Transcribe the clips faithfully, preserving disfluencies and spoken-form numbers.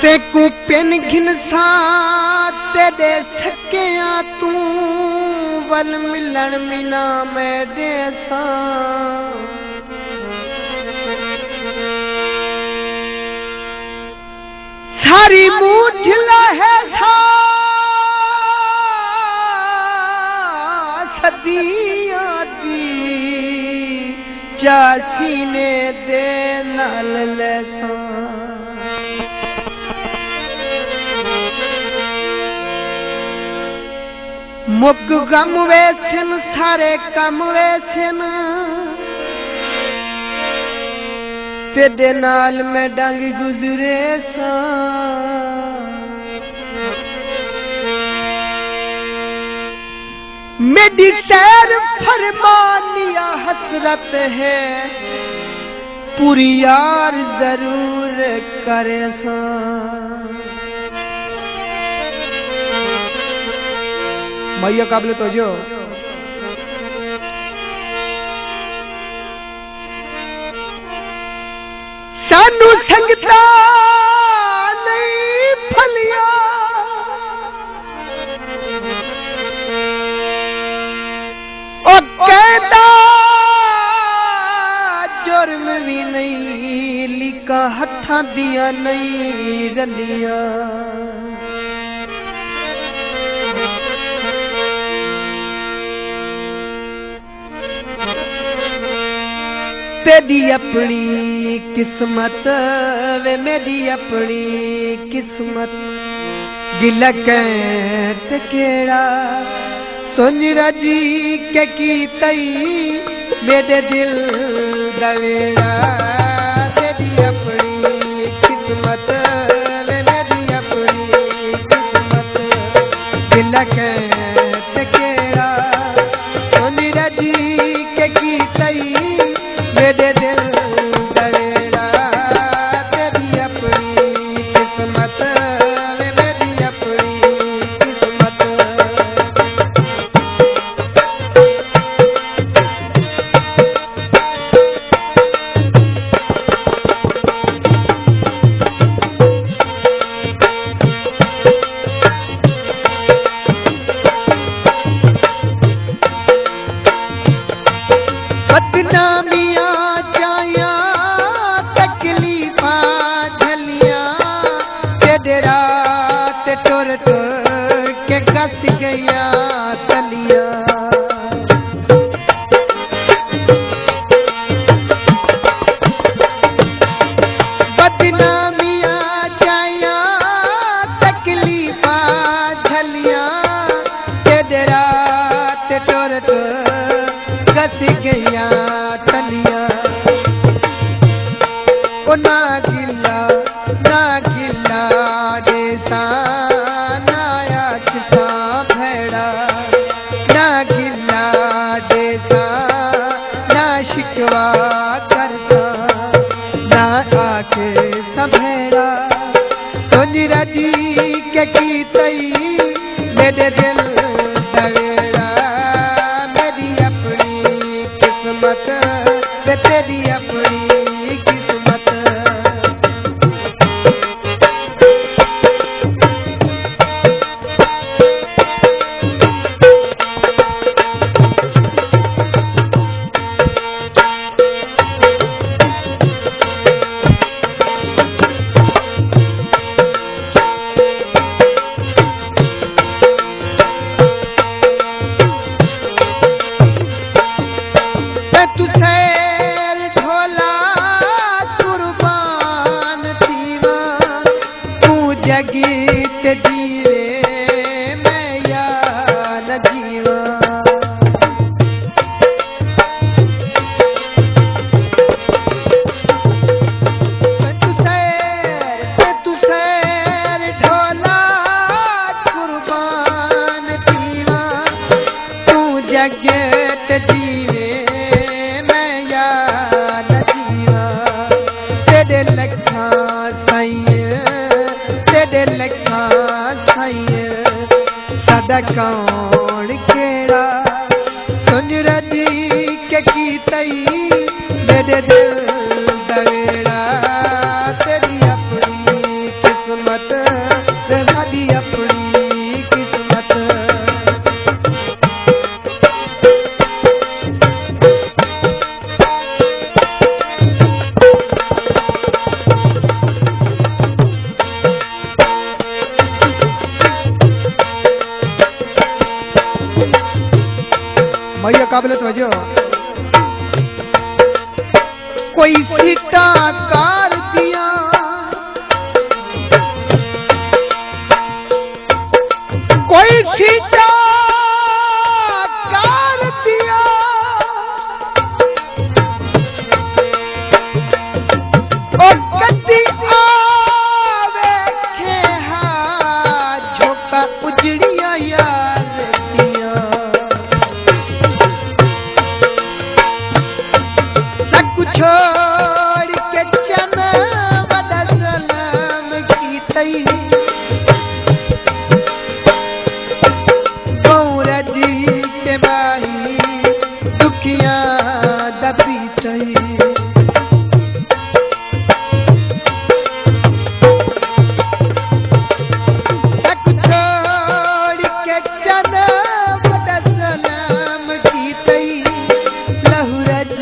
تیکوں پن گھنساں تیݙے سکیاں توں، ول ملݨ مینا میں ݙیساں۔ ساری مونجھ لہے سا صدیاں دی، چا سینے دے نال لیساں۔ مک غم ویسن، سارے کم ویسن، تیݙے نال میں ݙنگ گزریساں۔ میݙی سیر فرمانی آ حسرت ہے، پوری یار ضرور کریساں۔ مئیا قابل توجہ۔ سانوں سنگتاں نہیں پھلیاں، او کیندا جرم وی نہیں، لیکاں ہتھاں دیاں نہیں رلیاں۔ تیݙی اپݨی قسمت وے، میݙی اپݨی قسمت، گلہ کہیں تے کیڑھا، سنڄ رڄ کے کیتئی میݙے دل دا ویڑھا۔ تیݙی اپݨی قسمت وے، میݙی اپݨی قسمت، گلہ کہیں تے کیڑھا، سنڄ رڄ کے کیتئی میݙے دل دا ویڑھا۔ تیݙی اپݨی قسمت وے، میݙی اپݨی قسمت۔ بدنامیاں چایاں، تکلیفاں جھلیاں، تیݙے راہ تے ٹر ٹر کے گس ڳئیاں تلیاں۔ بدنامیاں چایاں، تکلیفاں جھلیاں، تیݙے راہ تے ٹر ٹر گس ڳئیاں تلیاں۔ او نہ گلہ، نہ گلہ ݙیساں، نہ آکھساں بھیڑا، نہ گلہ ݙیساں، نہ شکوہ کرساں، نہ آکھساں بھیڑا۔ سنڄ رڄ کے کیتئی میݙے دل دا ویڑھا، میݙی اپݨی قسمت تے تیݙی اپݨی قسمت۔ میں توں سیر ڈھولا قربان تھیواں، توں جڳ تے جیوے میں یا نہ جیواں۔ میں توں سیر، میں توں سیر ڈھولا قربان تھیواں، توں جڳ تے جیوے میں یا نہ جیواں۔ تیݙے لکھاں سئیں، تیݙے لکھاں سئیں، ساݙا کون کیڑھا؟ سنڄ رڄ کے کیتئی میݙے دل دا ویڑھا۔ تیݙی اپݨی قسمت قابل توجہ۔ کوئی سیٹاں کار دیاں، کوئی سیٹاں کار دیاں، او کدی آوے کھے ہا جھوکا اجڑیاں یار دیاں۔ سک چھوڑ کے چن وݙا ظلم کیتئی۔ ٻہوں رڄ کے ماہی ݙکھیاں دا پیتئی۔ سک چھوڑ کے چن وݙا ظلم کیتئی، لہو رڄ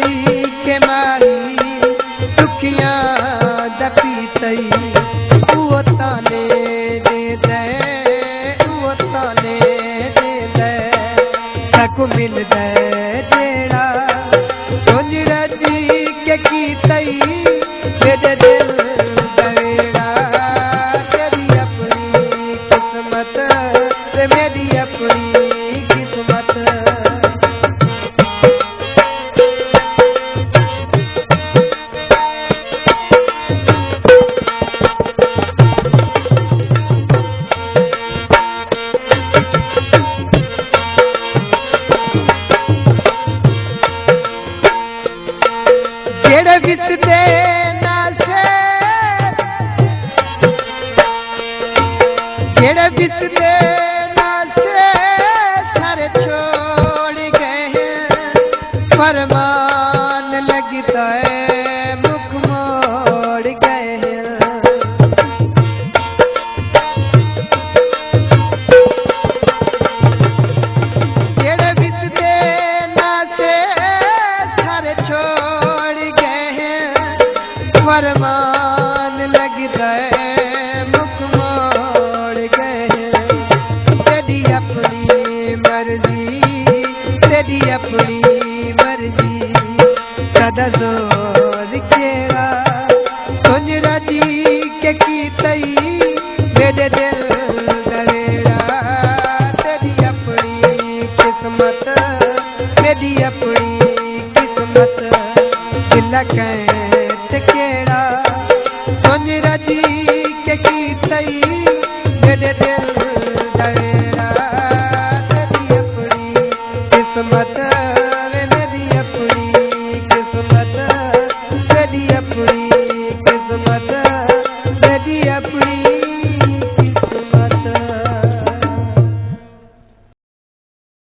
کے ماہی ݙکھیاں دا پیتئی۔ اوہ تانے ݙیندے، اوہ تانے ݙیندے، ساکوں ملدے جیڑھا سنڄ رڄ کے کیتئی۔ میݙے دل دا ویڑھا، تیݙی اپݨی قسمت، تے میݙی اپݨی قسمت۔ جیڑھے وسدے نال سے، جیڑھے وسدے نال سے سارے چھوڑ ڳئے ہیں، فرمان لڳدا ہے مکھ موڑ ڳئے ہیں۔ جیڑھے وسدے نال سے سارے چھوڑ ڳئے ہیں، فرمان لڳدا ہے مکھ موڑ ڳئے ہیں۔ تیݙی اپݨی مرضی، تیݙی اپݨی مرضی، ساݙا زور کیڑھا؟ سنڄ رڄ کے کیتئی، میݙے دل دا ویڑھا۔ تیݙی اپݨی قسمت، میݙی اپݨی قسمت، دل کہیں تے کیڑھا؟ سنڄ رڄ کے کیتئی، میݙے دل